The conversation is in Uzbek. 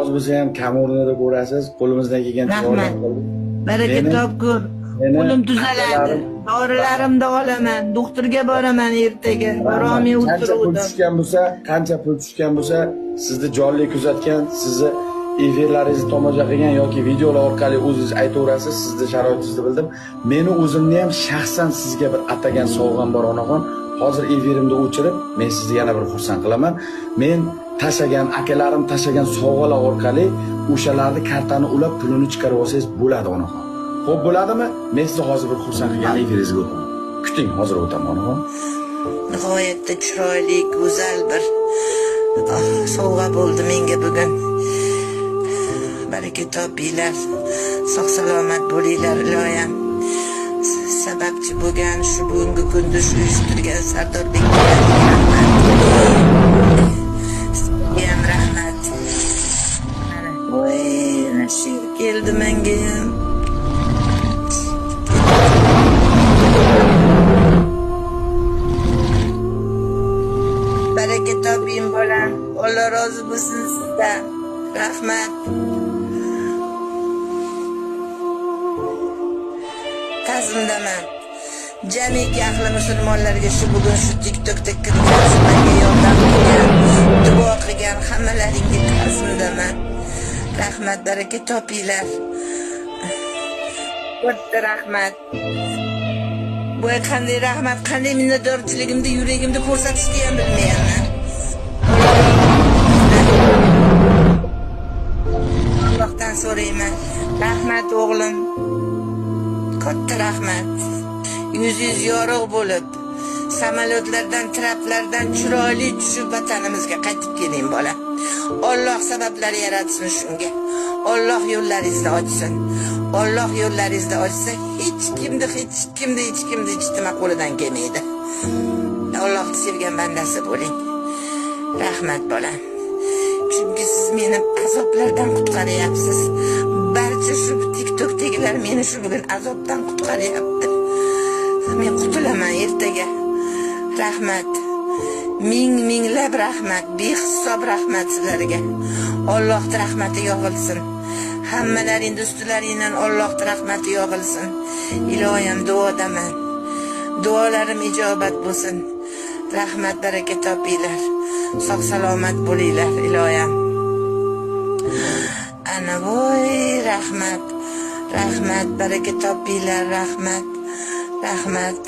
Oz bo'lsa ham kam o'rnida ko'rasiz, qo'limizdan kelgancha Rahmat. yordam qildik. Baraka topkur. Meni Qo'lim tuzaladi. Dorilarimni olaman. Doktorga boraman ertaga. Borolmay Qancha pul o'tiruvdim. tushgan bo'lsa, qancha pul tushgan bo'lsa, sizni jonli kuzatgan, sizni efirlaringizni tomosha qilgan yoki videolar orqali o'zingiz aytaverasiz, sizni sharoitingizni bildim. Meni o'zimni ham shaxsan sizga bir atagan sovg'am bor onaxon. Hozir efirimni o'chirib, men sizni yana bir xursand qilaman. Men tashagan, akalarim tashagan sovg'alar orqali o'shalarni kartani ulab pulini chiqarib olsangiz bo'ladi onaxon. Xo'p bo'ladimi? Men sizni hozir bir xursand qilgan efiringizga o'taman. Kuting, hozir o'taman onaxon. Nihoyatda chiroyli, go'zal bir sovg'a bo'ldi menga bugun. Baraka topinglar, sog' salomat bo'linglar iloyam. Sababchi bo'lgan shu bugungi kunda shu uyushtirgan Sardorbek rahmat. Sizga ham rahmat. Mana, voy, she'r keldi menga ham. Baraka toping bolam. Alloh rozi bo'lsin sizdan. Rahmat. Ta'zimdaman. Jamiki ahli musulmonlarga shu bugun shu TikTokda kirgan, shu menga yordam qilgan, duo qilgan hammalaringga ta'zimdaman. Rahmat, baraka topinglar. Katta rahmat. Bu qanday rahmat, qanday minnatdorchiligimni yuragimda ko'rsatishni ham bilmayman. Allohdan so'rayman. Rahmat o'g'lim. Katta rahmat. Yuzingiz yorug' bo'lib, samolyotlardan, traplardan chiroyli tushib vatanimizga qaytib keling bola. Alloh sabablar yaratsin shunga. Alloh yo'llaringizni ochsin. Alloh yo'llaringizni ochsa, hech kimni, hech kimni, hech kimni hech nima qo'lidan kelmaydi. Allohni sevgan bandasi bo'ling. Rahmat bolam. Chunki siz meni azoblardan qutqaryapsiz. Barcha shu TikTokdagilar meni shu bugun azobdan qutqaryapti. Men qutulaman ertaga. Rahmat. Ming minglab rahmat, behisob rahmat sizlarga. Allohning rahmati yog'ilsin. Hammalaringning ustularingdan Allohning rahmati yog'ilsin. Iloyim duodaman. Duolarim ijobat bo'lsin. Rahmat, baraka topinglar. Sog' salomat bo'linglar iloyim. Ana voy, rahmat. Rahmat, baraka topinglar, rahmat. Rahmat.